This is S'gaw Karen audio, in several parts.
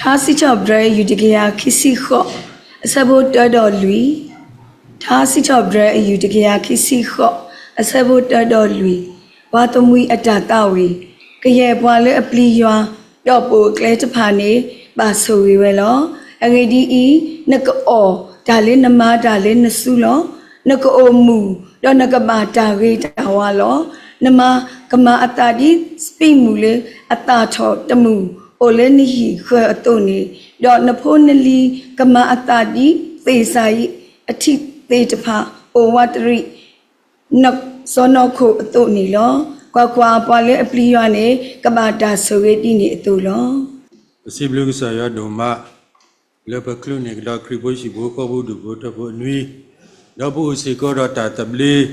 ထါစံးထီၣ်ပတြၢၤ ယူၢ်တကယၤခံဆံဃိး, အဆၢဖိတၢဒီးလွံၢ်. ထါစံးထီၣ်ပတြၢၤ ယူၢ်တကယၤခံဆံဃိး, အဆၢဖိတၢဒီးလွံၢ်. ပှၤသမှံၤအတၢ်သးဝံၣ်, ကယဲၢ်ပှၤလၢအပျံၤယွၤ, ဒီးပိာ်အကျဲတဖၣ်န့ၣ်, ဘၣ်ဆိၣ်ဂ့ၤဝဲလီၤ. အဂ့ၢ်ဒ်အံၤ, နကအီၣ်တၢ်လၢနမၤတၢ်လၢနစုလီၤ. နကအိၣ်မုာ်, ဒီးနကဘၣ်တၢ်ဂ့ၤတၢ်ဝါလီၤ. နမၤကမၤအသးဒ်စပံးမုၢ်လၢအသၣ်ထီၣ်တမုၢ် အိၣ်လၢနဟံၣ်ဃၢၤအသိးန့ၣ်, ဒီးနဖိနလံၤကမၤအသးဒ်သ့ၣ်စၤယံးအထံးသ့ၣ်တဖၣ် အိၣ်ဝးတရံးနစီၢ်နီၤခိၣ်အသိးန့ၣ်လီၤ. ကွၢ်ကွၢ်, ပှၤလၢအပျံၤယွၤန့ၣ် ကဘၣ်တၢ်ဆိၣ်ဂ့ၤဒ်န့ၣ်အသိးလီၤ. ပစံးဘျုးကစၢ်ယွၤဒိၣ်မး လၢပချုးန့ၢ်ကဒီးခရံာ်ဖိဟံၣ်ဖိဃီဖိဒူၣ်ဖိထၢဖိအနွံ, ဒီးပအိၣ်စ့ၢ်ကီးဒီးတၢ်သဘျ့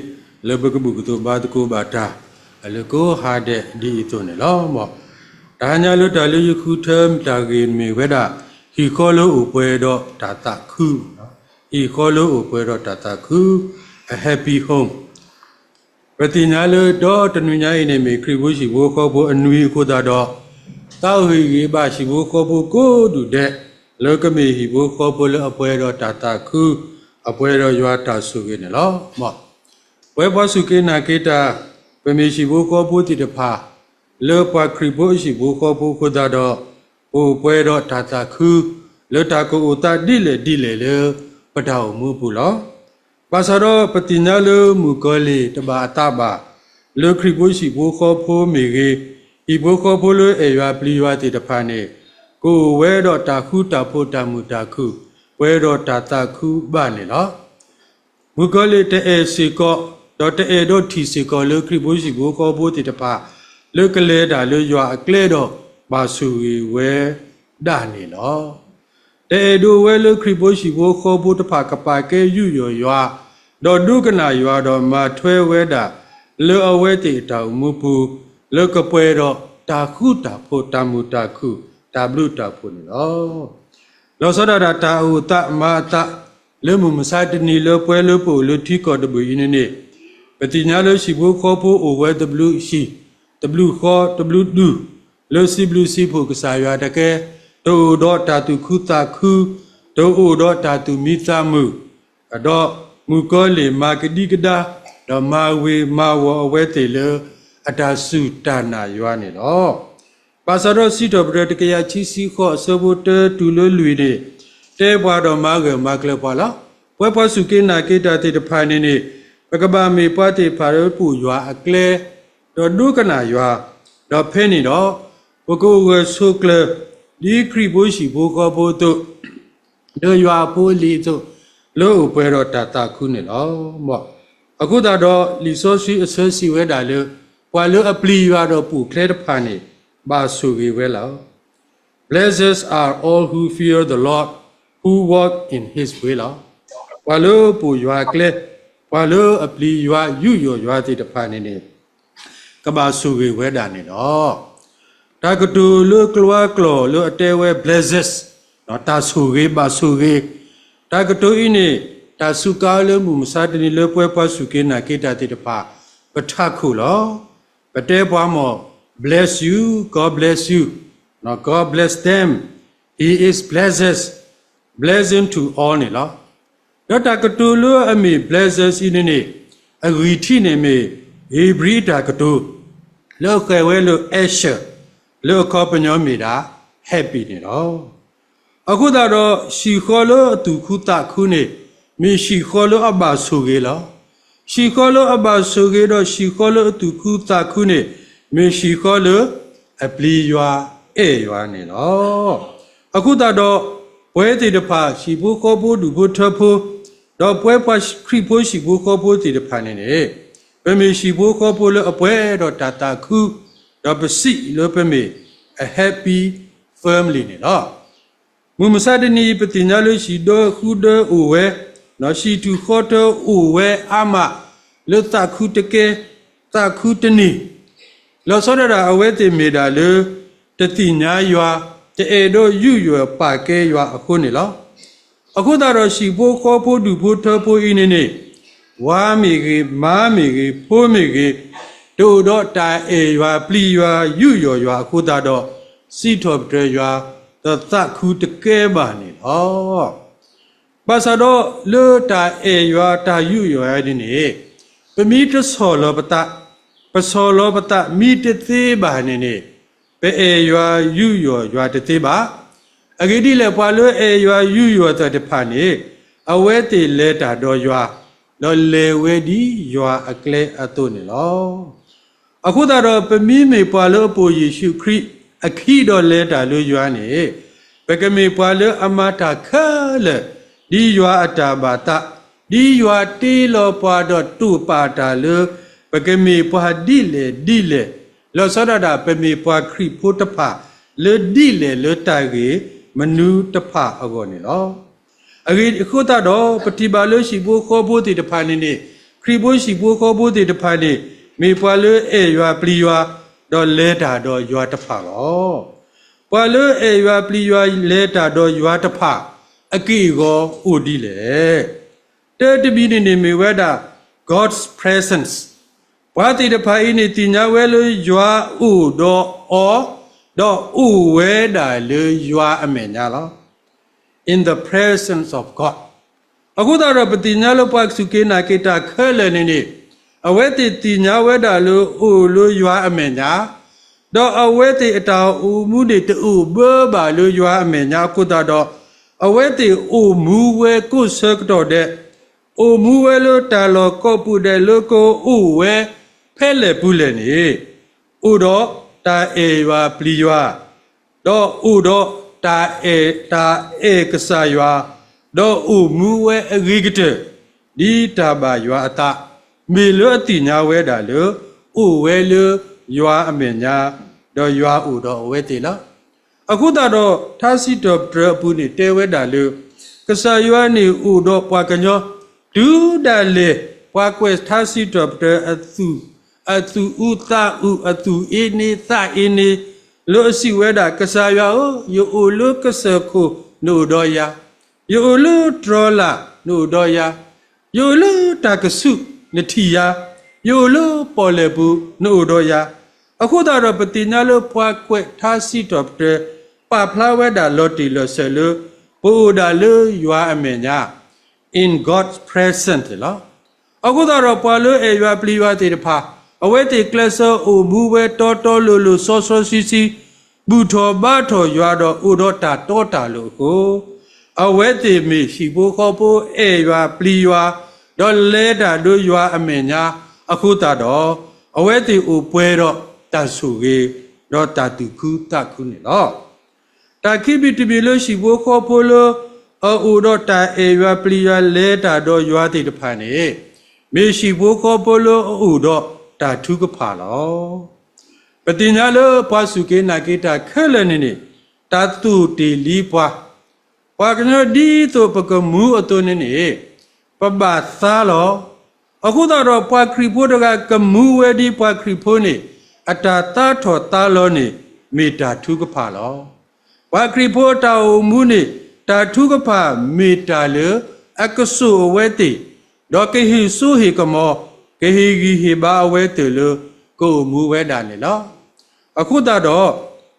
လၢပကဘူၣ်ကသိးဘါသကိးဘၣ်တၢ် အလၢကိးဟါဒဲးဒ်အံၤအသိးန့ၣ်လီၤ. တဟါညါလၢတၢ်လၢယဃုထၢတၢ်ဂ့ၢ်မ့ၢ်ဝဲဒၣ် ဟံၣ်ဃီလၢအိၣ်ပှဲၤဒီးတၢ်သးခု, ဟံၣ်ဃီလၢအိၣ်ပှဲၤဒီးတၢ်သးခု, a happy home. ပသ့ၣ်ညါလၢဒီတနွံညါအံၤန့ၣ်မ့ၢ်ခရံာ်ဖိဟံၣ်ဖိဃီဖိအနွံအဃိသတးဒီး, သးအိၣ်ဟ့ၣ်ဂံၢ်ဘါဟံၣ်ဖိဃီဖိကိးဒူၣ်ဒဲး လၢကမ့ၢ်ဟံၣ်ဖိဃီဖိလၢအပှဲၤဒီးတၢ်သးခု, အပှဲၤဒီးယွၤတၢ်ဆိၣ်ဂ့ၤန့ၣ်လီၤ. ပဝဲပှၤစူၢ်က့ၤနာ်က့ၤတၢ်, ပမ့ၢ်ဟံၣ်ဖိဃီဖိသ့ၣ်တဖၣ် လၢပှၤခရံာ်ဖိအဟံၣ်ဖိဃီဖိအဃိသတးဒီး, ပအိၣ်ပှဲၤဒီးတၢ်သးခု, လၢတၢ်ကအိၣ်သးဒ်လဲၣ်ဒ်လဲၣ်လၢပတၢ်အိၣ်မူအပူၤလီၤ. ဘၣ်ဆၣ်ဒီးပသ့ၣ်ညါလၢမုၣ်ကီၤလံၢ်တဘၣ်အသးဘၣ်, လၢခရံာ်ဖိဟံၣ်ဖိဃီဖိမ့ၢ်ဂ့ၤ, ဟံၣ်ဖိဃီဖိလၢအဲၣ်ယွၤပျံၤယွၤသ့ၣ်တဖၣ်န့ၣ်, ကအိၣ်ဝဲဒီးတၢ်ဃူတၢ်ဖိးတၢ်မုာ်တၢ်ခုၣ်, ပှဲၤဒီးတၢ်သးခုဘၣ်န့ၣ်လီၤ. မုၣ်ကီၤလံၢ်တအဲၣ်စ့ၢ်ကီး, ဒီးတအဲၣ်ဒိးထံၣ်စ့ၢ်ကီးလၢခရံာ်ဖိဟံၣ်ဖိဃီဖိသ့ၣ်တဖၣ် လၢကလဲၤတၢ်လၢယွၤအကျဲဒီး ဘၣ်ဆိၣ်ဂ့ၤဝဲဒၣ်န့ၣ်လီၤ. တအဲၣ်ဒိးဝဲလၢခရံာ်ဖိဟံၣ်ဖိဃီဖိတဖၣ်ကပာ်ကဲယူးယီၣ်ယွၤ, ဒီးဒိကနၣ်ယွၤဒီးမၤထွဲဝဲဒၣ် လၢအဝဲသ့ၣ်အတၢ်အိၣ်မူပူၤ, လၢကပှဲၤဒီးတၢ်ဃူတၢ်ဖိးတၢ်မုာ်တၢ်ခုၣ်တၢ်ဘျုးတၢ်ဖှိၣ်န့ၣ်လီၤ. လီၤဆီဒၣ်တၢ် တၢ်အိၣ်သးမၤအသး လၢမုၢ်မဆါတနံၤလၢပှဲၤလၢပအိၣ်လၢထံကီၢ်တဘ့ၣ်အံၤန့ၣ်န့ၣ်, ပသ့ၣ်ညါလၢဟံၣ်ဖိဃီဖိအိၣ်ဝဲတဘျုးဟံၣ်, တဘျုးဃီ, တဘျုးဒူၣ်, လၢစံးဘျုးစံးဖှိၣ်ကစၢ်ယွၤတကဲ, တအိၣ်ဒီးတၢ်သူၣ်ခုသးခု, တအိၣ်ဒီးတၢ်သူၣ်မံသးမုာ်, ဒီးမုၣ်ကီၤလံၢ်မၤကဒံကဒါ, ဒီးမၤဝ့ၤမၤဝီၤအဝဲသ့ၣ်လၢ အတၢ်စူၢ်တၢ်နာ်ယွၤန့ၣ်လီၤ. ဘၣ်ဆၣ်ဒီးစံးထီၣ်ပတြၢၤတကယၤခံဆံဃိးအဆၢဖိတၢတုၤလၢလွံၢ်န့ၣ်, တဲပှၤဒီးမၤဂၢၢ်မၤကျၢၤပှၤလီၤ. ပဝဲပှၤစူၢ်က့ၤနာ်က့ၤတၢ်သ့ၣ်တဖၣ်န့ၣ်န့ၣ်, ပကဘၣ်မ့ၢ်ပှၤသ့ၣ်တဖၣ်လၢပအိၣ်ယွၤအကျဲ, ဒီးဒိကနၣ်ယွၤ, ဒီးဖဲန့ၣ်ဒီး, ပကအိၣ်ဂၢၢ်ဆိးကျၢၤ, ဒ်ခရံာ်ဖိဟံၣ်ဖိဃီဖိအသိး, ဒီးယွၤအဖိအလံၤအသိး, လၢအိၣ်ပှဲၤဒီးတၢ်သးခုန့ၣ်လီၤ. အဃိသတးဒီးလံာ်စီဆှံအဆၢစံးဝဲဒၣ်လၢ, ပှၤလၢအပျံၤယွၤဒီးပိာ်ကျဲတဖၣ်န့ၣ်, ဘၣ်ဆိၣ်ဂ့ၤဝဲလီၤ. Blessed are all who fear the Lord, who walk in his way လီၤ. ပှၤလၢပိာ်ယွၤအကျဲ, ပှၤလၢအပျံၤယွၤယူးယီၣ်ယွၤသ့ၣ်တဖၣ်န့ၣ်န့ၣ် ကဘၣ်ဆိၣ်ဂ့ၤဝဲဒၣ်န့ၣ်လီၤ. တၢ်ကတိၤလၢကျိၤအကျိာ်လၢအတဲဝဲ blessed, တၢ်ဆိၣ်ဂ့ၤဘၣ်ဆိၣ်ဂ့ၤ, တၢ်ကတိၤအံၤန့ၣ်, တၢ်စူးကါလၢမုၢ်မဆါတနံၤလၢပဝဲပှၤစူၢ်က့ၤနာ်က့ၤတၢ်သ့ၣ်တဖၣ်, ပထးခိၣ်လီၤ. ပတဲပှၤမ့ၢ်, bless you, God bless you, God bless them, he is blessed, blessing to all န့ၣ်လီၤ. ဒီးတၢ်ကတိၤလၢအမ့ၢ် blessed အံၤန့ၣ်န့ၣ်, အဂံၢ်ထံးန့ၣ်မ့ၢ် ဧ့ၤဘြံၤတၢ်ကတိၤ လၢအဃဲၤဝဲလၢ asher, လၢအခီပညီမ့ၢ်ဒၣ် happy န့ၣ်လီၤ. အဃိသတးဒီး ဟံၣ်ဃီလၢအသူၣ်ခုသးခုန့ၣ်, မ့ၢ်ဟံၣ်ဃီလၢအဘၣ်ဆိၣ်ဂ့ၤလီၤ. ဟံၣ်ဃီလၢအဘၣ်ဆိၣ်ဂ့ၤဒီးဟံၣ်ဃီလၢအသူၣ်ခုသးခုန့ၣ်, မ့ၢ်ဟံၣ်ဃီလၢအပျံၤယွၤအဲၣ်ယွၤန့ၣ်လီၤ. အဃိသတးဒီး, ပဝဲသ့ၣ်တဖၣ် ဟံၣ်ဖိဃီဖိဒူၣ်ဖိထၢဖိ, ဒီးပဝဲပှၤခရံာ်ဖိဟံၣ်ဖိဃီဖိသ့ၣ်တဖၣ်န့ၣ်န့ၣ်, ပမ့ၢ်ဟံၣ်ဖိဃီဖိလၢအပှဲၤဒီးတၢ်သးခု, ဒီးပစံးလၢပမ့ၢ် a happy family န့ၣ်လီၤ. မုၢ်မဆါတနံၤ ပသ့ၣ်ညါလၢဟံၣ်ဒၢဃုဒၢအိၣ်ဝဲ, ဟံၣ်ထူၣ်ဃီထၢအိၣ်ဝဲအါမး, လၢသးခုတကဲ, သးခုတန့ၢ်, လီၤဆီဒၣ်တၢ် အဝဲသ့ၣ်မ့ၢ်ဒၣ်လၢ တသ့ၣ်ညါယွၤ, တအဲၣ်ဒိးယူးယီၣ်ပာ်ကဲယွၤအဃိန့ၣ်လီၤ. အဃိသတးဒီး ဟံၣ်ဖိဃီဖိဒူၣ်ဖိထၢဖိအံၤန့ၣ်န့ၣ်, ဝၤမ့ၢ်ဂ့ၤ, မါမ့ၢ်ဂ့ၤ, ဖိမ့ၢ်ဂ့ၤ, တအိၣ်ဒီးတၢ်အဲၣ်ယွၤပျံၤယွၤယူးယီၣ်ယွၤအဃိသတးဒီး, စံးထီၣ်ပတြၢၤယွၤ, ဒီးသးခုတကဲဘၣ်န့ၣ်လီၤ. ဘၣ်ဆၣ်ဒီးလၢတၢ်အဲၣ်ယွၤတၢ်ယူးယီၣ်ယွၤဒ်န့ၣ်, ပမ့ၢ်တဆီၣ်လီၤပသး, ပဆီၣ်လီၤပသးမ့ၢ်တသ့ဘၣ်န့ၣ်န့ၣ်, ပအဲၣ်ယွၤယူးယီၣ်ယွၤတသ့ဘၣ်. အဂ့ၢ်ဒ်လဲၣ်, ပှၤလၢအဲၣ်ယွၤယူးယီၣ်သးတဖၣ်န့ၣ်, အဝဲသ့ၣ်လဲၤတၢ်ဒီးယွၤ, ဒီးလဲၤဝဲဒ်ယွၤအကျဲအသိးန့ၣ်လီၤ. အဃိသတးဒီး ပမ့မ့ၢ်ပှၤလၢအပိာ်ယ့ၣ်ၡူးခရံာ်အခံ ဒီးလဲၤတၢ်လၢယွၤန့ၣ်, ပကမ့ၢ်ပှၤလၢအမၤတၢ်ခဲလၢာ် ဒ်ယွၤအတၢ်ဘၣ်သး, ဒ်ယွၤတ့လီၤပှၤဒီးတိာ်ပာ်တၢ်လၢ ပကမ့ၢ်ပှၤဒ်လဲၣ်ဒ်လဲၣ်, လီၤဆီဒၣ်တၢ် ပမ့ၢ်ပှၤခရံာ်ဖိတဖၣ် လၢဒ်လဲၣ်လၢတၢ်ဂ့ၢ်မနုၤတဖၣ်အဂီၢ်န့ၣ်လီၤ. အဂ့ၢ်အဃိသတးဒီး ပထံၣ်ဘၣ်လၢဟံၣ်ဖိဃီဖိသ့ၣ်တဖၣ်န့ၣ်န့ၣ်, ခရံာ်ဖိဟံၣ်ဖိဃီဖိသ့ၣ်တဖၣ်န့ၣ် မ့ၢ်ပှၤလၢအဲၣ်ယွၤပျံၤယွၤ, ဒီးလဲၤတၢ်ဒီးယွၤတဖၣ်လီၤ. ပှၤလၢအဲၣ်ယွၤပျံၤယွၤလဲၤတၢ်ဒီးယွၤတဖၣ် အက့ၢ်အဂီၤအိၣ်ဒ်လဲၣ်. တၢတမံၤန့ၣ်န့ၣ်မ့ၢ်ဝဲဒၣ် God's presence. ပှၤသ့ၣ်တဖၣ်အံၤန့ၣ် သ့ၣ်ညါဝဲလၢယွၤအိၣ်ဒီးအီၤ, ဒီးအိၣ်ဝဲဒၣ်လၢယွၤအမဲာ်ညါလီၤ. In the presence of God. အဃိသတးဒီး ပသ့ၣ်ညါလၢပှၤစူၢ်က့ၤနာ်က့ၤတၢ်ခဲလၢာ်န့ၣ်န့ၣ်, အဝဲသ့ၣ်သ့ၣ်ညါဝဲဒၣ်လၢအိၣ်လၢယွၤအမဲာ်ညါ, ဒီးအဝဲသ့ၣ်အတၢ်အိၣ်မူန့ၣ် တအိၣ်ဘၣ်လၢယွၤအမဲာ်ညါအဃိသတးဒီး, အဝဲသ့ၣ်အိၣ်မူဝဲကိးဆၢကတီၢ်ဒဲး, အိၣ်မူဝဲလၢတၢ်လီၢ်ကိးပူၤဒဲးလၢကအိၣ်ဝဲဖဲလဲၣ်ပူၤလဲၣ်န့ၣ်, အိၣ်ဒီးတၢ်အဲၣ်ယွၤပျံၤယွၤ, ဒီးအိၣ်ဒီးတၢ်အဲၣ်, တၢ်အဲၣ်ကစၢ်ယွၤ, ဒီးအိၣ်မူဝဲအဂ့ၤကတၢၢ်, ဒ်တၢ်ဘၣ်ယွၤအသး, မ့ၢ်လၢအသ့ၣ်ညါဝဲဒၣ်လၢ အိၣ်ဝဲလၢယွၤအမဲာ်ညါ, ဒီးယွၤအိၣ်ဒီးအဝဲသ့ၣ်လီၤ. အဃိသတးဒီး ထါစံးထီၣ်ပတြၢၤအပူၤန့ၣ်တဲဝဲဒၣ်လၢ ကစၢ်ယွၤန့ၣ်အိၣ်ဒီးပှၤကညီ တုၤဒၣ်လဲာ် ပှၤကွဲးထါစံးထီၣ်ပတြၢၤအသူၣ်, အသူၣ်အူသးအူ အသူၣ်အ့န့သးအ့န့ လၢအစံးဝဲဒၣ် ကစၢ်ယွၤဧၢ, ယအိၣ်လၢကစၢၢ်ခိၣ်နအိၣ်ဒီးယၤ, ယအိၣ်လၢတြီၤလၢ် နအိၣ်ဒီးယၤ, ယအိၣ်လၢတၢ်ကဆူးနထံၣ်ယၤ, ယအိၣ်လၢပီၣ်လဲၣ်ပူၤနအိၣ်ဒီးယၤ. အဃိသတးဒီး ပသ့ၣ်ညါလၢပှၤကွဲးထါစံးထီၣ်ပတြၢၤ ပာ်ဖျါဝဲဒၣ်လီၤတံၢ်လီၤဆဲးလၢ ပအိၣ်ဒၣ်လၢယွၤအမဲာ်ညါ in God's presence န့ၣ်လီၤ. အဃိသတးဒီး ပှၤလၢအဲၣ်ယွၤပျံၤယွၤသ့ၣ်တဖၣ် အဝဲသ့ၣ်ကျဲးစၢးအိၣ်မူဝဲတီတီလိၤလိၤစီစီဆှံဆှံ, ဘူၣ်ထီၣ်ဘါထီၣ်ယွၤဒီးအိၣ်ဒီးတၢ်တီတၢ်လိၤအဃိ, အဝဲသ့ၣ်မ့ၢ်ဟံၣ်ဖိဃီဖိအဲၣ်ယွၤပျံၤယွၤ, ဒီးလဲၤတၢ်ဒီးယွၤအမဲာ်ညါအဃိသတးဒီး, အဝဲသ့ၣ်အိၣ်ပှဲၤဒီးတၢ်ဆိၣ်ဂ့ၤ, ဒီးတၢ်သူၣ်ခုသးခုန့ၣ်လီၤ. တၢ်ခံမံၤတမံၤလၢဟံၣ်ဖိဃီဖိလၢ အအိၣ်ဒီးတၢ်အဲၣ်ယွၤပျံၤယွၤလဲၤတၢ်ဒီးယွၤသ့ၣ်တဖၣ်န့ၣ်, မ့ၢ်ဟံၣ်ဖိဃီဖိလၢအအိၣ်ဒီးတၢ်ထုကဖၣ်လီၤ. ပသ့ၣ်ညါလၢပှၤစူၢ်က့ၤနာ်က့ၤတၢ်ခဲလၢာ်န့ၣ်န့ၣ်, တၢ်သိၣ်တ့ၢ်လံပှၤ, ပှၤကညီဒ်သိးပကမူအသိးန့ၣ်န့ၣ်, ပဘၣ်သါလီၤ. အဃိသတးဒီး ပှၤခရံာ်ဖိတဂၤကမူဝဲဒ်ပှၤခရံာ်ဖိန့ၣ်, အတၢ်သါထီၣ်သါလီၤန့ၣ် မ့ၢ်တၢ်ထုကဖၣ်လီၤ. ပှၤခရံာ်ဖိအတၢ်အိၣ်မူန့ၣ် တၢ်ထုကဖၣ်မ့ၢ်တၢ်လၢအကစိာ်အဝဲသ့ၣ်, ဒီးကဟ့ၣ်စိဟ့ၣ်ကမီၤ, ကဟ့ၣ်ဂံၢ်ဟ့ၣ်ဘါအဝဲသ့ၣ်လၢ ကအိၣ်မူဝဲဒၣ်န့ၣ်လီၤ. အဃိသတးဒီး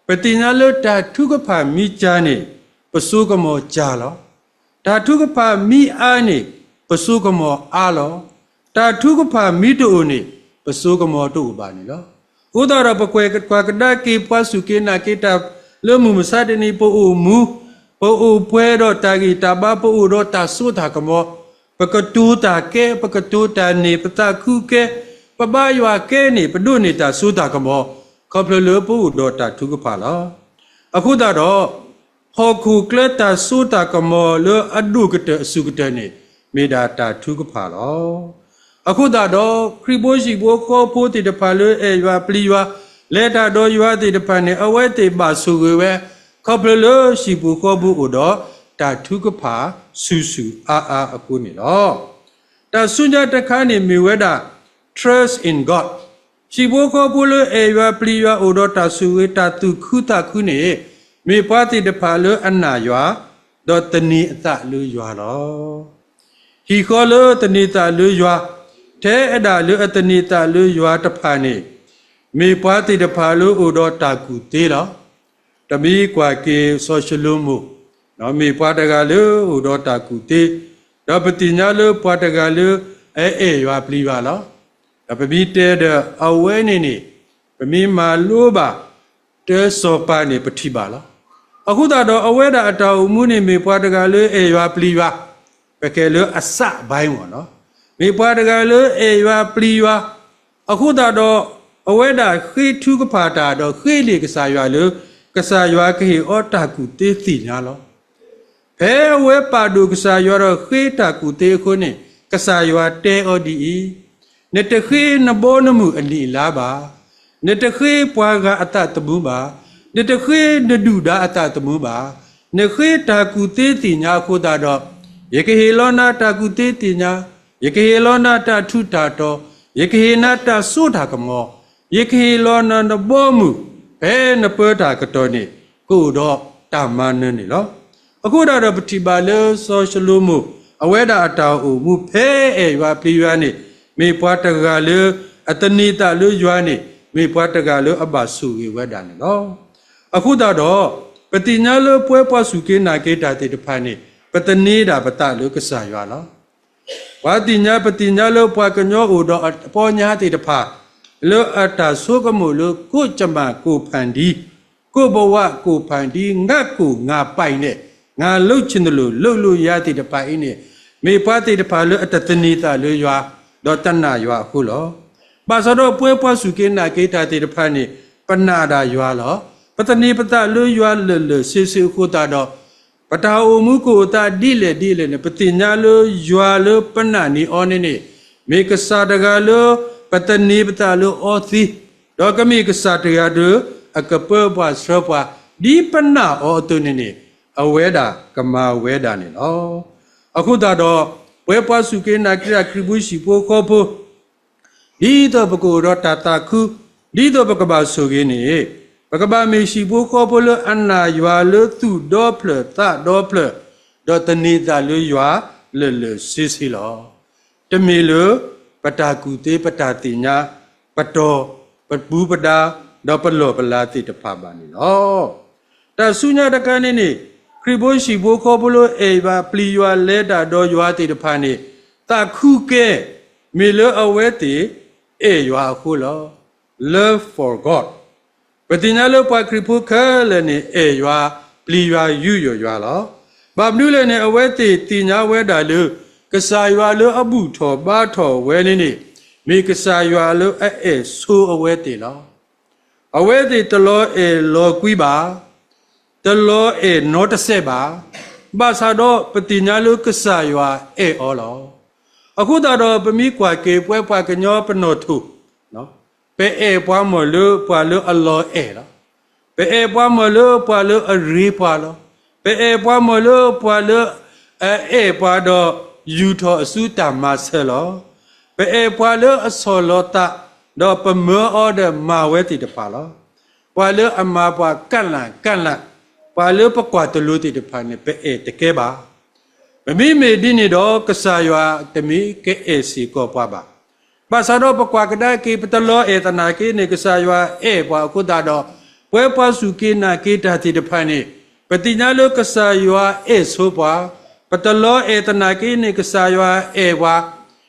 ပသ့ၣ်ညါလၢတၢ်ထုကဖၣ်မ့ၢ်စှၤန့ၣ် ပစိကမီၤစှၤလီၤ. တၢ်ထုကဖၣ်မ့ၢ်အါန့ၣ် ပစိကမီၤအါလီၤ. တၢ်ထုကဖၣ်မ့ၢ်တအိၣ်န့ၣ် ပစိကမီၤတအိၣ်ဘၣ်န့ၣ်လီၤ. အဃိသတးဒီး ပကွၢ်ကဒါက့ၤပှၤစူၢ်က့ၤနာ်က့ၤတၢ်လၢမုၢ်မဆါတနံၤ ပအိၣ်မူ, ပအိၣ်ပှဲၤဒီးတၢ်ဂံၢ်တၢ်ဘါ, ပအိၣ်ဒီးတၢ်စိတၢ်ကမီၤ, ပကတိၤတၢ်ကဲ, ပကတိၤတၢ်န့ၢ်, ပသးခုကဲ, ပဘါယွၤကဲန့ၣ် ပဒိးန့ၢ်တၢ်စိတၢ်ကမီၤ, ခီဖျိလၢပအိၣ်ဒီးတၢ်ထုကဖၣ်လီၤ. အဃိသတးဒီး ဟီၣ်ခိၣ်ချၢတၢ်စိတၢ်ကမီၤလၢအဒိၣ်ကတၢၢ်အစူၢ်ကတၢၢ်န့ၣ် မ့ၢ်ဒၣ်တၢ်ထုကဖၣ်လီၤ. အဃိသတးဒီး ခရံာ်ဖိဟံၣ်ဖိဃီဖိသ့ၣ်တဖၣ်လၢအဲၣ်ယွၤပျံၤယွၤ, လဲၤတၢ်ဒီးယွၤသ့ၣ်တဖၣ်န့ၣ် အဝဲသ့ၣ်ဘၣ်ဆိၣ်ဂ့ၤဝဲ, ခီဖျိလၢဟံၣ်ပူၤဃီပူၤအိၣ်ဒီးတၢ်ထုကဖၣ်ဆူၣ်ဆူၣ်အါအါအဃိန့ၣ်လီၤ. တၢ်ဆူညါတခါန့ၣ်မ့ၢ်ဝဲဒၣ် trust in God. ဟံၣ်ဖိဃီဖိလၢအဲၣ်ယွၤပျံၤယွၤအိၣ်ဒီးတၢ်ဆိၣ်ဂ့ၤတၢ်သူၣ်ခုသးခုန့ၣ်, မ့ၢ်ပှၤသ့ၣ်တဖၣ်လၢအနာ်ယွၤ, ဒီးသန့ၤအသးလၢယွၤလီၤ. ဟံၣ်ဃီလၢသန့ၤသးလၢယွၤ, ထဲအဒၣ်လၢအသန့ၤသးလၢယွၤတဖၣ်န့ၣ်, မ့ၢ်ပှၤသ့ၣ်တဖၣ်လၢအိၣ်ဒီးတၢ်ကူၣ်သ့လီၤ. ပမ့ၢ်ကွၢ်က့ၤစီၤၡလိၤမိၣ်, မ့ၢ်ပှၤတဂၤလၢအိၣ်ဒီးတၢ်ကူၣ်သ့, ဒီးပသ့ၣ်ညါလၢပှၤတဂၤလၢအအဲၣ်ယွၤပျံၤယွၤလီၤ. ဒီးပမ့ၢ်တဲဒီးအဝဲန့ၣ်န့ၣ်, ပမ့ၢ်မၤလိဘၣ် တၢစီၤပၤန့ၣ် ပထံၣ်ဘၣ်လီၤ. အဃိသတးဒီးအဝဲဒၣ်အတၢ်အိၣ်မူန့ၣ် မ့ၢ်ပှၤတဂၤလၢအဲၣ်ယွၤပျံၤယွၤ, ပကဲလၢအစးဘၣ်မ့ၢ်နီၤ, မ့ၢ်ပှၤတဂၤလၢအဲၣ်ယွၤပျံၤယွၤ, အဃိသတးဒီး အဝဲဒၣ်ဃ့ထုကဖၣ်တၢ်ဒီးဃ့လံာ်ကစၢ်ယွၤလၢ ကစၢ်ယွၤကဟ့ၣ်အီၤတၢ်ကူၣ်သ့သ့ၣ်ညါလီၤ. ဖဲအဝဲပာ်ဒိၣ်ကစၢ်ယွၤဒီးဃ့တၢ်ကူၣ်သ့အဃိန့ၣ်, ကစၢ်ယွၤတဲအီၤဒ်အံၤ, နတဃ့နဘီနမုၢ်အနံၣ်အလါဘၣ်, နတဃ့ပှၤဂၤအသးသမူဘၣ်, နတဃ့နဒုၣ်ဒါအသးသမူဘၣ်, နဃ့တၢ်ကူၣ်သ့သ့ၣ်ညါအဃိသတးဒီး, ယကဟ့ၣ်လီၤနၤတၢ်ကူၣ်သ့သ့ၣ်ညါ, ယကဟ့ၣ်လီၤနၤတၢ်ထူးတၢ်တီၤ, ယကဟ့ၣ်နၤတၢ်စိတၢ်ကမီၤ, ယကဟ့ၣ်လီၤနၤနဘီမုၢ်, ဖဲနပၢတၢ်ကတီၢ်န့ၣ် ကအိၣ်ဒီးတၢ်မၤနၢၤန့ၣ်လီၤ. အဃိသတးဒီးပထံၣ်ဘၣ်လၢစီၤၡလိၤမိၣ် အဝဲဒၣ်အတၢ်အိၣ်မူဖဲအဲၣ်ယွၤပျံၤယွၤန့ၣ်, မ့ၢ်ပှၤတဂၤလၢ အသန့ၤသးလၢယွၤန့ၣ် မ့ၢ်ပှၤတဂၤလၢအဘၣ်ဆိၣ်ဂ့ၤဝဲဒၣ်န့ၣ်လီၤ. အဃိသတးဒီး ပသ့ၣ်ညါလၢပှၤကွၢ်ဆူၣ်က့ၤနာ်က့ၤတၢ်သ့ၣ်တဖၣ်န့ၣ် ပသန့ၤဒၣ်ပသးလၢကစၢ်ယွၤလီၤ. ပှၤသ့ၣ်ညါ ပသ့ၣ်ညါလၢပှၤကညီအိၣ်ဒီးအပီညါသ့ၣ်တဖၣ် လၢအတၢ်ဆိကမိၣ်လၢကိးကမၣ်ကိးဖးဒံ, ကိးဘဝကိးဖးဒံ, ငါကိၢ်ငါပာ်အံၤန့ၣ်, ငါလုပ်ချင်သလိုလုပ်လို့ရသ့ၣ်တဖၣ်အံၤန့ၣ်, မ့ၢ်ပှၤသ့ၣ်တဖၣ်လၢအတသန့ၤသးလၢယွၤ, ဒီးတနာ်ယွၤအဃိလီၤ. ဘၣ်ဆၣ်ဒီးပှၤကွၢ်ဆူၣ်က့ၤနာ်က့ၤတၢ်သ့ၣ်တဖၣ်န့ၣ် ပနာ်ဒၣ်ယွၤလီၤ. ပသန့ၤပသးလၢယွၤလၢာ်လၢာ်ဆ့ဆ့အဃိသတးဒီး ပတၢ်အိၣ်မူကအိၣ်သးဒ်လဲၣ်ဒ်လဲၣ်န့ၣ် ပသ့ၣ်ညါလၢယွၤလၢပနာ်န့ၢ်အီၤန့ၣ်န့ၣ်, မ့ၢ်ကစၢ်တဂၤလၢ ပသန့ၤပသးလၢအီၤသ့, ဒီးကမ့ၢ်ကစၢ်တဂၤဒီး အကပၢပှၤဆှၢပှၤ ဒ်ပနာ်အီၤအသိးန့ၣ်န့ၣ်, အဝဲဒၣ်ကမၤဝဲဒၣ်န့ၣ်လီၤ. အဃိသတးဒီး ပှၤကွၢ်ဆူၣ်က့ၤနာ်က့ၤတၢ်ခရံာ်ဖိဟံၣ်ဖိဃီဖိ ဒ်သိးပကအိၣ်ဒီးတၢ်သးခု, ဒ်သိးပကဘၣ်ဆိၣ်ဂ့ၤန့ၣ်, ပကဘၣ်မ့ၢ်ဟံၣ်ဖိဃီဖိလၢအနာ်ယွၤလၢသူၣ်ဒီဖျၢၣ်သးဒီဖျၢၣ်, ဒီးသန့ၤသးလၢယွၤလၢာ်လၢာ်ဆ့ဆ့လီၤ. တမ့ၢ်လၢပတၢ်ကူၣ်သ့ ပတၢ်သ့ၣ်ညါ, ပတီၢ်, ပပူၤပဒါ, ဒီးပလီၢ်ပလၤသ့ၣ်တဖၣ်ဘၣ်န့ၣ်လီၤ. တၢ်ဆူညါတခါန့ၣ်န့ၣ်, ခရံာ်ဖိဟံၣ်ဖိဃီဖိလၢအဲၣ်ယွၤပျံၤယွၤလဲၤတၢ်ဒီးယွၤသ့ၣ်တဖၣ်န့ၣ်, သးခုကဲ, မ့ၢ်လၢအဝဲသ့ၣ်အဲၣ်ယွၤအဃိလီၤ. Love for God. ပသ့ၣ်ညါလၢပှၤခရံာ်ဖိခဲလၢာ်န့ၣ် အဲၣ်ယွၤ, ပျံၤယွၤ, ယူးယီၣ်ယွၤလီၤ. ဘၣ်မနုၤလဲၣ်န့ၣ် အဝဲသ့ၣ်သ့ၣ်ညါဝဲဒၣ်လၢ ကစၢ်ယွၤလၢအဘူၣ်ထီၣ်ဘါထီၣ်ဝဲန့ၣ်န့ၣ်, မ့ၢ်ကစၢ်ယွၤလၢအအဲၣ်ဆိအဝဲသ့ၣ်လီၤ. အဝဲသ့ၣ်တလီၤအဲၣ်လီၤကွံဘၣ်, တလီၤအဲၣ်နီတစဲးဘၣ်, ဘၣ်ဆၣ်ဒီးပသ့ၣ်ညါလၢကစၢ်ယွၤအဲၣ်အီၤလီၤ. အဃိသတးဒီး ပမ့ၢ်ကွၢ်က့ၤပှၤပှၤကညီပနီၣ်ထိၣ်, ပအဲၣ်ပှၤမီၢ်လၢပှၤလၢအလီၤအဲၣ်လီၤ. ပအဲၣ်ပှၤမီၢ်လၢပှၤလၢအရ့ပှၤလီၤ. ပအဲၣ်ပှၤမီၢ်လၢပှၤလၢအအဲၣ်ပှၤဒီးယူာ်ထီၣ်အစုတၢ်မၤစၢၤလီၤ. ပအဲၣ်ပှၤလၢအဆီၣ်လီၤသး, ဒီးပမၢအီၤဒီးမၤဝဲသ့ၣ်တဖၣ်လီၤ. ပှၤလၢအမၤပှၤကၣ်လၢ်ကၣ်လၢ်, ပှၤလၢပကွၢ်တလိၤသ့ၣ်တဖၣ်န့ၣ် ပအဲၣ်တကဲဘၣ်. ပမ့မ့ၢ်ဒ်န့ၣ်ဒီး ကစၢ်ယွၤတမ့ၢ်ကအဲၣ်စ့ၢ်ကီးပှၤဘၣ်. ဘၣ်ဆၣ်ဒီးပကွၢ်ကဒါက့ၤ ပတလီၤအဲၣ်သနာ်က့န့ၣ် ကစၢ်ယွၤအဲၣ်ပှၤအဃိသတးဒီး, ပှၤကွၢ်ဆူၣ်က့ၤနာ်က့ၤတၢ်သ့ၣ်တဖၣ်န့ၣ်, ပသ့ၣ်ညါလၢကစၢ်ယွၤအဲၣ်ဆိပှၤ, ပတလီၤအဲၣ်သနာ်က့န့ၣ် ကစၢ်ယွၤအဲၣ်ပှၤ,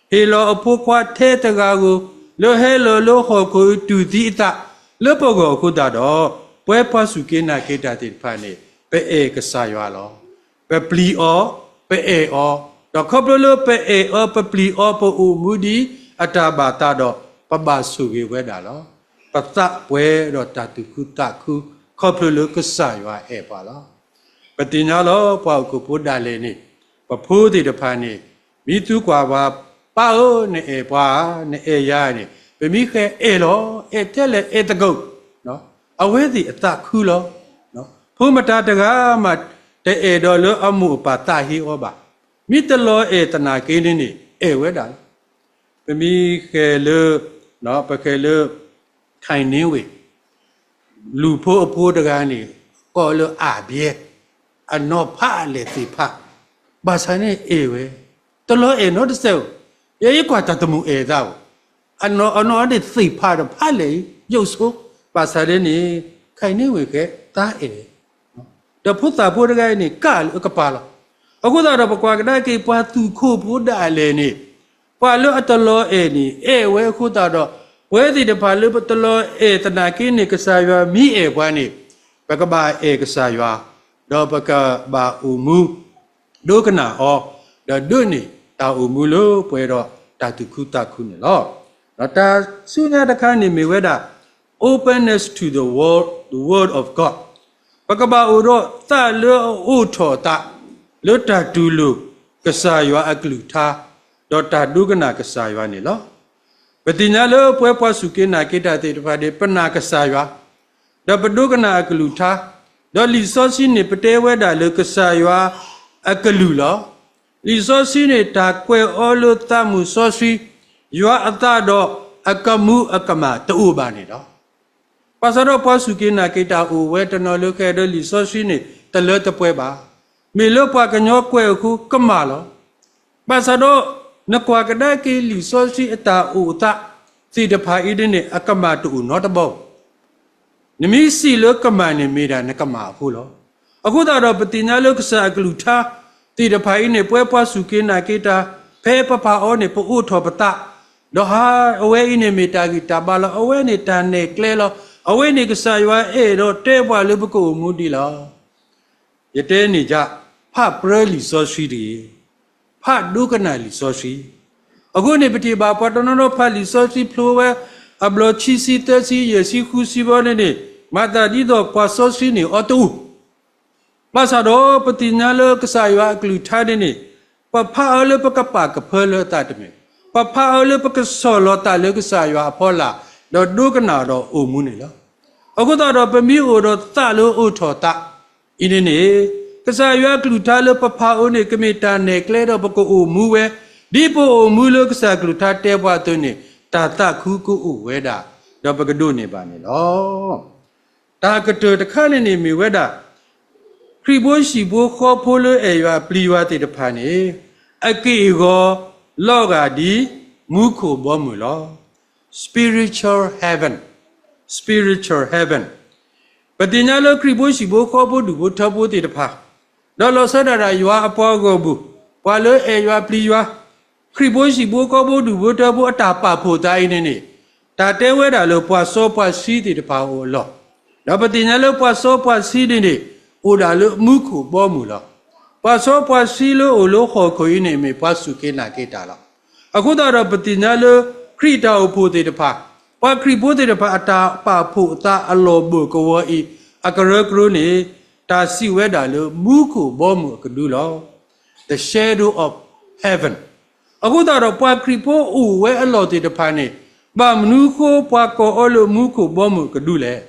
ဟ့ၣ်လီၤအဖိခွါထဲတဂၤဧိၤ, လၢဟဲလီၤလၢဟီၣ်ခိၣ်အံၤတူၢ်သံအသးလၢပဂီၢ်အဃိသတးဒီး, ပှၤကွၢ်ဆူၣ်က့ၤနာ်က့ၤတၢ်သ့ၣ်တဖၣ်န့ၣ် ပအဲၣ်ကစၢ်ယွၤလီၤ. ပပျံၤအီၤ, ပအဲၣ်အီၤ, ဒီးခီဖျိလၢပအဲၣ်အီၤ ပပျံၤအီၤ ပအိၣ်မူဒ်အတၢ်ဘၣ်သးဒီး ပဘၣ်ဆိၣ်ဂ့ၤဝဲဒၣ်လီၤ. ပသးပှဲၤဒီးတၢ်သူၣ်ခုသးခု ခီဖျိလၢကစၢ်ယွၤအဲၣ်ပှၤလီၤ. ပသ့ၣ်ညါလီၤ ပှၤဟီၣ်ခိၣ်ဖိဒၣ်လဲာ်န့ၣ်, ပဖိသ့ၣ်တဖၣ်န့ၣ်, မ့ၢ်သူကွၢ်ပှၤ, ပၢ်ဧၢ, နအဲၣ်ပှၤ, နအဲၣ်ယၤန့ၣ်, ပမ့ၢ်ဃဲအဲၣ်လီၤ, အဲၣ်ထဲလဲၣ်အဲၣ်သကိး, အဝဲသ့ၣ်အသးခုလီၤ. ဖိမတၤတဂၤမး တအဲၣ်ဒိးလၢအမိၢ်အပၢ်သးဟ့အီၤဘၣ်. မ့ၢ်တလီၤအဲၣ်သနာ်က့န့ၣ်န့ၣ် အဲၣ်ဝဲဒၣ်လီၤ. ပမ့ၢ်ဃဲလၢ, ပဃဲလၢ ခဲၣ်န့ဝ့ၢ်, လူၤဖိအဖိတဂၤန့ၣ် ကိးလၢအၣ်ဘျဲ, အနီၢ်ဖးလဲၢ်သ့ၣ်ဖး, ဘၣ်ဆၣ်န့ၣ်အဲၣ်ဝဲ, တလီၤအဲၣ်နီတစဲးဧိၤ, ယဲယကွၢ်တၢ်တမုာ်အဲၣ်သးဧိၤ, အနီၢ်အနီၢ်န့ၣ်သ့ၣ်ဖးဒီးဖးလဲၢ်အံၤ ယိၣ်ဆိ, ဘၣ်ဆၣ်ဒ်န့ၣ် ခဲၣ်န့ဝ့ၢ်ဃဲသးအဲၣ် ဒီးဖိသၣ်ဖိတဂၤအံၤန့ၣ် ကၣ်လၢအကပၤလီၤ. အဃိသတးဒီး ပကွၢ်ကဒါက့ၤ ပှၤသူၣ်ခိၣ်ဖိဒၣ်လဲာ်န့ၣ် ပှၤလၢအတလီၤအဲၣ်န့ၣ် အဲၣ်ဝဲအဃိသတးဒီး ပဝဲသ့ၣ်တဖၣ်လၢပတလီၤအဲၣ်သနာ်က့န့ၣ် ကစၢ်ယွၤမ့ၢ်အဲၣ်ပှၤန့ၣ် ပကဘၣ်အဲၣ်ကစၢ်ယွၤ, ဒီးပကဘၣ်အိၣ်မူ ဒိကနၣ်အီၤ, ဒီးဒိးန့ၢ်တၢ်အိၣ်မူလၢပှဲၤဒီးတၢ်သူၣ်ခုသးခုန့ၣ်လီၤ. ဒီးတၢ်ဆူညါတခါန့ၣ်မ့ၢ်ဝဲဒၣ် openness to the word, the word of God. ပကဘၣ်အိၣ်ဒီးသးလၢအအိၣ်ထီၣ်အသး လၢတၢ်တူၢ်လိာ်ကစၢ်ယွၤအကလုၢ်ကထါ, ဒီးတၢ်ဒိကနၣ်ကစၢ်ယွၤန့ၣ်လီၤ. ပသ့ၣ်ညါလၢပဝဲပှၤစူၢ်က့ၤနာ်က့ၤတၢ်သ့ၣ်တဖၣ်န့ၣ် ပနာ်ကစၢ်ယွၤ ဒီးပဒိကနၣ်အကလုၢ်ကထါ, ဒီးလံာ်စီဆှံန့ၣ် ပတဲဝဲဒၣ်လၢကစၢ်ယွၤအကလုၢ်လီၤ. လံာ်စီဆှံန့ၣ် တၢ်ကွဲးအီၤလၢသးမုၢ်စီဆှံ, ယွၤအသးဒီးအကမူၤအကမၣ်တအိၣ်ဘၣ်န့ၣ်လီၤ. ဘၣ်ဆၣ်ဒီးပှၤစူၢ်က့ၤနာ်က့ၤတၢ်အိၣ်ဝဲတနီၤလၢ ကဲဒီးလံာ်စီဆှံန့ၣ် တလၢတပှဲၤဘၣ်. မ့ၢ်လၢပှၤကညီကွဲးအဃိကမၣ်လီၤ. ဘၣ်ဆၣ်ဒီး နကွၢ်ကဒါက့ၤလံာ်စီဆှံအတၢ်အိၣ်အသးသ့ၣ်တဖၣ်အံၤန့ၣ်န့ၣ် အကမၣ်တအိၣ်နီတဘီဘၣ်. နမ့ၢ်စံးလၢကမၣ်န့ၣ် မ့ၢ်ဒၣ်နကမၣ်အဃိလီၤ. အဃိသတးဒီး ပသ့ၣ်ညါလၢကစၢ်အကလုၢ်ကထါသ့ၣ်တဖၣ်အံၤန့ၣ် ပဝဲပှၤစူၢ်က့ၤနာ်က့ၤတၢ် ဖဲပဖးအီၤန့ၣ် ပအိးထီၣ်ပသး, ဒီးဟါ အဝဲအံၤန့ၣ်မ့ၢ်တၢ်ဂံၢ်တၢ်ဘါလီၤ. အဝဲန့ၣ်တၢ်နဲၣ်ကျဲလီၤ. အဝဲန့ၣ်ကစၢ်ယွၤအဲၣ်ဒိးတဲပှၤလၢပကအိၣ်မူဒ်လီၤ. ယတဲန့ၣ်ယါ, ဖးပြၢလံာ်စီဆှံတဂ့ၤ, ဖးဒိကနၣ်လံာ်စီဆှံ. အဃိန့ၣ် ပထံၣ်ဘၣ်ပှၤတနီၤနီၤဖးလံာ်စီဆှံဖျိဝဲ အဘျီဆံဆံသၢဆံယဲၢ်ဆံဃုဆံဘီန့ၣ်န့ၣ် မၤသးဒ်သိးပှၤစီဆှံန့ၣ်အီတအိၣ် ဘၣ်ဆၣ်ဒီးပသ့ၣ်ညါလၢကစၢ်ယွၤအကလုၢ်ကထါန့ၣ်န့ၣ် ပဖးအီၤလၢပကပာ်ကဖၢလၢအသးတမ့ၢ်, ပဖးအီၤလၢပကဆီၣ်လီၤသးလၢကစၢ်ယွၤအဖီလာ်, ဒီးဒိကနၣ်ဒီးအိၣ်မူန့ၣ်လီၤ. အဃိသတးဒီးပမ့ၢ်အိၣ်ဒီးသးလၢအိးထီၣ်သး အံၤန့ၣ်န့ၣ် ကစၢ်ယွၤအကလုၢ်ကထါလၢပဖးအီၤန့ၣ် ကမ့ၢ်တၢ်နဲၣ်ကျဲဒီးပကအိၣ်မူဝဲ, ဒ်ပအိၣ်မူလၢကစၢ်အကလုၢ်ကထါတဲပှၤအသိးန့ၣ် တၢ်သးခုကအိၣ်ဝဲဒၣ်, ဒီးပကဒိးန့ၢ်ဘၣ်န့ၣ်လီၤ. တၢ်ကတၢၢ်တခါန့ၣ်န့ၣ်မ့ၢ်ဝဲဒၣ် ခရံာ်ဖိဟံၣ်ဖိဃီဖိလၢအဲၣ်ယွၤပျံၤယွၤသ့ၣ်တဖၣ်န့ၣ် အက့ၢ်အဂီၤလီၤဂာ်ဒ်မူခိၣ်ဘီမုၢ်လီၤ. Spiritual heaven, spiritual heaven. ပသ့ၣ်ညါလၢခရံာ်ဖိဟံၣ်ဖိဃီဖိဒူၣ်ဖိထၢဖိသ့ၣ်တဖၣ် ဒီးလီၤဆီဒၣ်တၢ်ယွၤအပှၤဂီၢ်မုၢ်, ပှၤလၢအဲၣ်ယွၤပျံၤယွၤ, ခရံာ်ဖိဟံၣ်ဖိဃီဖိဒူၣ်ဖိထၢဖိအတၢ်ပာ်ဖှိၣ်သးအံၤန့ၣ်န့ၣ်, တၢ်တဲဝဲဒၣ်လၢပှၤစီပှၤဆှံသ့ၣ်တဖၣ်အအိၣ်အလီၢ်, ဒီးပသ့ၣ်ညါလၢပှၤစီပှၤဆှံန့ၣ်န့ၣ် အိၣ်ဒၣ်လၢမူခိၣ်ဘီမုၢ်လီၤ. ပှၤစီပှၤဆှံလၢအိၣ်လၢဟီၣ်ခိၣ်အံၤန့ၣ် မ့ၢ်ပှၤစူၢ်က့ၤနာ်က့ၤတၢ်လီၤ. အဃိသတးဒီးပသ့ၣ်ညါလၢခရံာ်တၢ်အိၣ်ဖှိၣ်သ့ၣ်တဖၣ်, ပှၤခရံာ်ဖိသ့ၣ်တဖၣ်အတၢ်ပာ်ဖှိၣ်အသးအလီၢ်ဘၢၣ်ကဝီၤအံၤ အကရၢကရိန့ၣ် တၢ်စံးဝဲဒၣ်လၢမူခိၣ်ဘီမုၢ်အကဒုလီၤ. The shadow of heaven. အဃိသတးဒီးပှၤခရံာ်ဖိအိၣ်ဝဲအလီၢ်သ့ၣ်တဖၣ်န့ၣ် ဘၣ်မနုၤဃိပှၤကိးအီၤလၢမူခိၣ်ဘီမုၢ်အကဒုလဲၣ်.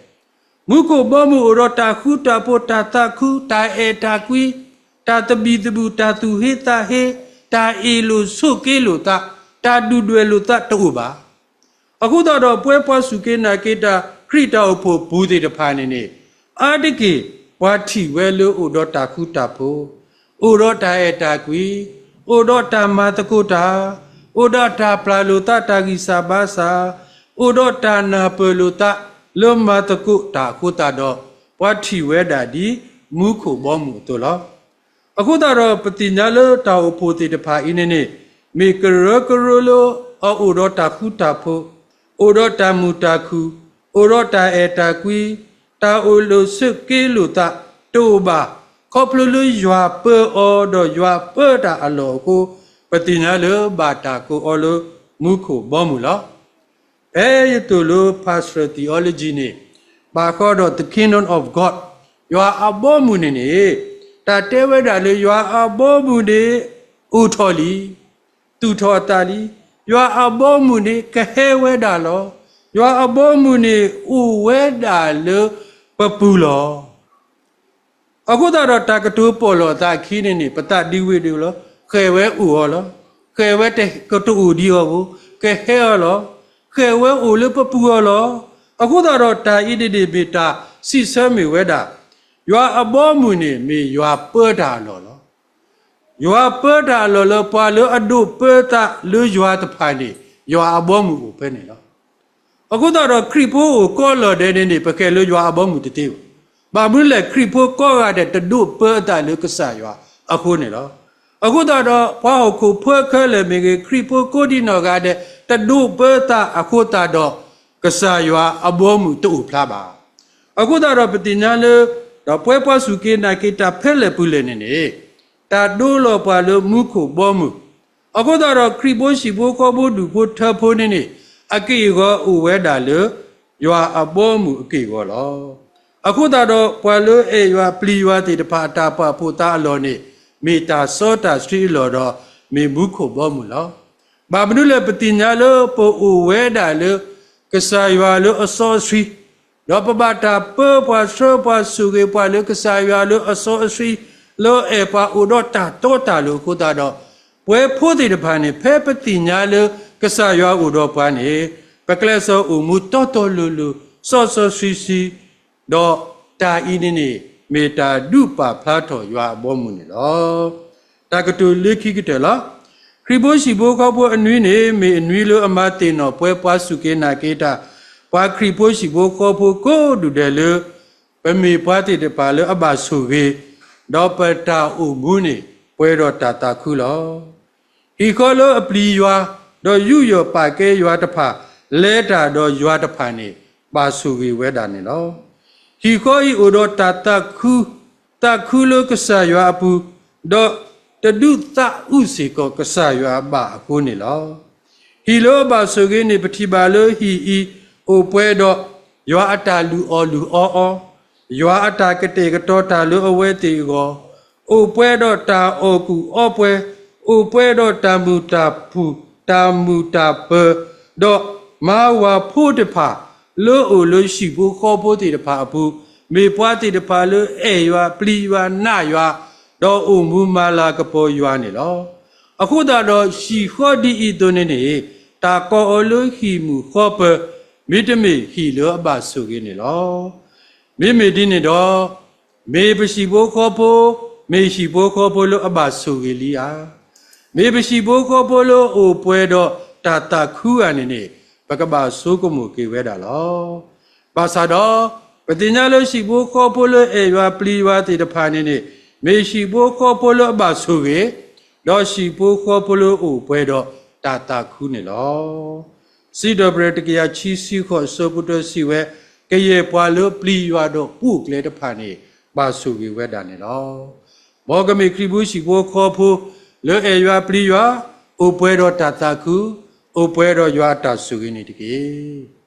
မူခိၣ်ဘီမုၢ်အိၣ်ဒီးတၢ်ဃူတၢ်ဖိး, တၢ်သးခု, တၢ်အဲၣ်တၢ်ကွံ, တၢ်သဘံၣ်သဘုၣ်, တၢ်သူၣ်ဟ့သးဟ့, တၢ်အ့ၣ်လိာ်ဆိးက့လိာ်သး, တၢ်ဒုၣ်ဒွဲၣ်လိာ်သးတအိၣ်ဘၣ်. အဃိသတးဒီးပဝဲပှၤစူၢ်က့ၤနာ်က့ၤတၢ်ခရံာ်တၢ်အိၣ်ဖှိၣ်ပူၤသ့ၣ်တဖၣ်န့ၣ်န့ၣ်, အါတက့ၢ် ပှၤထံၣ်ဝဲလၢအိၣ်ဒီးတၢ်ဃူတၢ်ဖိး, အိၣ်ဒီးတၢ်အဲၣ်တၢ်ကွံ, အိၣ်ဒီးတၢ်မၤသကိးတၢ်, အိၣ်ဒီးတၢ်ပျၢ်လိာ်သးတၢ်ဂံၢ်စၢ်ဘါစၢ်, အိၣ်ဒီးတၢ်နၢ်ပၢၢ်လိာ်သးလၢမၤသကိးတၢ်အဃိသတးဒီး, ပှၤထံၣ်ဝဲဒၣ်ဒ်မူခိၣ်ဘီမုၢ်အသိးလီၤ. အဃိသတးဒီးပသ့ၣ်ညါလၢတၢ်အိၣ်ဖှိၣ်သ့ၣ်တဖၣ်အံၤန့ၣ်န့ၣ်, မ့ၢ်ကရၢကရိလၢအအိၣ်ဒီးတၢ်ဃူတၢ်ဖိး, အိၣ်ဒီးတၢ်မုာ်တၢ်ခုၣ်, အိၣ်ဒီးတၢ်အဲၣ်တၢ်ကွံ, တၢ်အိၣ်လိာ်ဆိးက့လိာ်သးတအိၣ်ဘၣ်, ခီဖျိလၢယွၤပၢအီၤဒီးယွၤပၢတၢ်အလီၢ်အဃိ, ပသ့ၣ်ညါလၢဘၣ်တၢ်ကိးအီၤလၢမူခိၣ်ဘီမုၢ်လီၤ. ဖဲယသိၣ်လိ pastoral theology န့ၣ်, ဘၣ်ဃးဒီး the kingdom of God, ယွၤအဘီအမုၢ်န့ၣ်န့ၣ်, တၢ်တဲဝဲဒၣ်လၢယွၤအဘီအမုၢ်န့ၣ် အိၣ်ထီၣ်လံ, သူၣ်ထီၣ်အသးလံ, ယွၤအဘီအမုၢ်န့ၣ် ကဟဲဝဲဒၣ်လီၤ. ယွၤအဘီအမုၢ်န့ၣ် အိၣ်ဝဲဒၣ်လၢပပူၤလီၤ. အဃိသတးဒီးတၢ်ကတိၤပီၣ်လီၤအသးအခံန့ၣ်န့ၣ် ပသးဒံဝ့ၢ်ဒံးလီၤ. ဃဲၣ်ဝဲအိၣ်အီၤလီၤ. ဃဲၣ်ဝဲတကတိၤအိၣ်ဒံးအီၤဘၣ်, ကဟဲအီၤလီၤ. ဃဲၣ်ဝဲအိၣ်လၢပပူၤအီၤလီၤ. အဃိသတးဒီးတၢ်အံၤန့ၣ်န့ၣ်မ့ၢ်တၢ်စံးဆၢမ့ၢ်ဝဲဒၣ်, ယွၤအဘီအမုၢ်န့ၣ်မ့ၢ်ယွၤပၢတၢ်အလီၢ်လီၤ. ယွၤပၢတၢ်အလီၢ်လၢပှၤလၢအဒိးပၢသးလၢယွၤတဖၣ်န့ၣ် ယွၤအဘီအမုၢ်အိၣ်ဖဲန့ၣ်လီၤ. အဃိသတးဒီးခရံာ်ဖိအိၣ်ကိးလီၢ်ဒဲးန့ၣ်န့ၣ် ပဃဲၣ်လၢယွၤအဘီအမုၢ်တသ့ဘၣ်. ဘၣ်မနုၤလဲၣ် ခရံာ်ဖိကိးဂၤဒဲး တဒိးပၢအသးလၢကစၢ်ယွၤအဃိန့ၣ်လီၤ. အဃိသတးဒီး ပှၤဟီၣ်ခိၣ်ဖိခဲလၢာ်မ့ၢ်ဂ့ၤ ခရံာ်ဖိကိးဒံနီၢ်ဂၤဒဲး တဒိးပၢသးအဃိသတးဒီး ကစၢ်ယွၤအဘီအမုၢ်တအိၣ်ဖျါဘၣ်. အဃိသတးဒီး ပသ့ၣ်ညါလၢ ဒီးပှဲပှၤစူၢ်က့ၤနာ်က့ၤတၢ်ဖဲလဲၣ်ပူၤလဲၣ်န့ၣ်န့ၣ် တၢ်ဒိလီၤပှၤလၢမူခိၣ်ဘီမုၢ်, အဃိသတးဒီး ခရံာ်ဖိဟံၣ်ဖိဃီဖိဒူၣ်ဖိထၢဖိန့ၣ်န့ၣ် အက့ၢ်အဂီၤအိၣ်ဝဲဒၣ်လၢ ယွၤအဘီအမုၢ်အက့ၢ်အဂီၤလီၤ. အဃိသတးဒီး ပှၤလၢအဲၣ်ယွၤပျံၤယွၤသ့ၣ်တဖၣ်အတၢ်ပာ်ဖှိၣ်သးအလီၢ်န့ၣ် မ့ၢ်တၢ်စီတၢ်ဆှံအလီၢ်ဒီး မ့ၢ်မူခိၣ်ဘီမုၢ်လီၤ. ဘၣ်မနုၤလဲၣ် ပသ့ၣ်ညါလၢပအိၣ်ဝဲဒၣ်လၢ ကစၢ်ယွၤလၢအစီအဆှံ ဒီးပဘၣ်တၢ်ပၢပှၤဆှၢပှၤဆိၣ်ဂ့ၤပှၤလၢကစၢ်ယွၤလၢအစီအဆှံ လၢအဲၣ်ပှၤအိၣ်ဒီးတၢ်တီတၢ်လိၤအဃိသတးဒီး ပှဲဖိသ့ၣ်တဖၣ်န့ၣ် ဖဲပသ့ၣ်ညါလၢကစၢ်ယွၤအိၣ်ဒီးပှၤန့ၣ် ပကျဲးစၢးအိၣ်မူတီတီလိၤလိၤ စီစီဆှံဆှံ ဒီးတၢ်အံၤန့ၣ်န့ၣ် မ့ၢ်တၢ်ဒုးပာ်ဖျါထီၣ်ယွၤအဘီအမုၢ်န့ၣ်လီၤ. တၢ်ကတိၤလၢခံကတၢၢ်လီၤ. ခရံာ်ဖိဟံၣ်ဖိဃီဖိအနွံန့ၣ် မ့ၢ်အနွံလၢအမၤသ့ၣ်နီၣ်ပှဲပှၤစူၢ်က့ၤနာ်က့ၤတၢ် ပှၤခရံာ်ဖိဟံၣ်ဖိဃီဖိကိးဒူၣ်ဒဲးလၢ ပမ့ၢ်ပှၤသ့ၣ်တဖၣ်လၢအဘၣ်ဆိၣ်ဂ့ၤ, ဒီးပတၢ်အိၣ်မူန့ၣ် ပှဲၤဒီးတၢ်သးခုလီၤ. ဟံၣ်ဃီလၢအပျံၤယွၤ, ဒီးယူးယီၣ်ပာ်ကဲယွၤတဖၣ်, လဲၤတၢ်ဒီးယွၤတဖၣ်န့ၣ် ဘၣ်ဆိၣ်ဂ့ၤဝဲဒၣ်န့ၣ်လီၤ. ဟံၣ်ဃီအံၤအိၣ်ဒီးတၢ်သးခု, သးခုလၢကစၢ်ယွၤအပူၤ, ဒီးတဒုးသးအုးစ့ၢ်ကီးကစၢ်ယွၤအဘၣ်အဃိန့ၣ်လီၤ. ဟံၣ်လၢအဘၣ်ဆိၣ်ဂ့ၤန့ၣ် ပထံၣ်ဘၣ်လၢဟံၣ်အံၤ အိၣ်ပှဲၤဒီးယွၤအတၢ်လုၢ်အီၣ်လုၢ်အီအီၤ, ယွၤအတၢ်ကတဲာ်ကတီၤတၢ်လၢအဝဲသ့ၣ်အဂီၢ်, အိၣ်ပှဲၤဒီးတၢ်အီၣ်ကူၣ်အီပှဲၤ, အိၣ်ပှဲၤဒီးတၢ်မုာ်တၢ်ဖုး, တၢ်မုာ်တၢ်ပၢၤ, ဒီးမၤဝၤဖိတဖၣ် လၢအိၣ်လၢဟံၣ်ဖိဃီဖိသ့ၣ်တဖၣ်အပူၤ, မ့ၢ်ပှၤသ့ၣ်တဖၣ်လၢအဲၣ်ယွၤ, ပျံၤယွၤ, နာ်ယွၤ, ဒီးအိၣ်မူမၤလၤကပီၤယွၤန့ၣ်လီၤ. အဃိသတးဒီး ဟံၣ်ဃီဒ်အံၤအသိးန့ၣ်န့ၣ် တၢ်ကိးအီၤလၢဟံၣ်မုၣ်ဃီပၢၤ, မ့တမ့ၢ်ဟံၣ်လၢအဘၣ်ဆိၣ်ဂ့ၤန့ၣ်လီၤ. မ့မ့ၢ်ဒ်န့ၣ်ဒီး မ့ၢ်ပဟံၣ်ဖိဃီဖိ, မ့ၢ်ဟံၣ်ဖိဃီဖိလၢအဘၣ်ဆိၣ်ဂ့ၤလံဧါ. မ့ၢ်ပဟံၣ်ဖိဃီဖိလၢအအိၣ်ပှဲၤဒီးတၢ်သးခုဧါန့ၣ်န့ၣ် ပကဘၣ်ဆိကမိၣ်က့ၤဝဲဒၣ်လီၤ. ဘၣ်ဆၣ်ဒီး ပသ့ၣ်ညါလၢဟံၣ်ဖိဃီဖိလၢအဲၣ်ယွၤပျံၤယွၤသ့ၣ်တဖၣ်န့ၣ်န့ၣ် မ့ၢ်ဟံၣ်ဖိဃီဖိလၢအဘၣ်ဆိၣ်ဂ့ၤ, ဒီးဟံၣ်ဖိဃီဖိလၢအအိၣ်ပှဲၤဒီးတၢ်သးခုန့ၣ်လီၤ. စံးထီၣ်ပတြၢၤတကယၤခံဆံဃိး အဆၢဖိတၢ စံးဝဲ, ကယဲၢ်ပှၤလၢပျံၤယွၤဒီးပူၤကျဲတဖၣ်န့ၣ် ဘၣ်ဆိၣ်ဂ့ၤဝဲဒၣ်န့ၣ်လီၤ. မ်ကမ့ၢ်ခရံာ်ဖိဟံၣ်ဖိဃီဖိ လၢအဲၣ်ယွၤပျံၤယွၤ, အိၣ်ပှဲၤဒီးတၢ်သးခု, အိၣ်ပှဲၤဒီးယွၤအတၢ်ဆိၣ်ဂ့ၤန့ၣ်တက့ၢ်.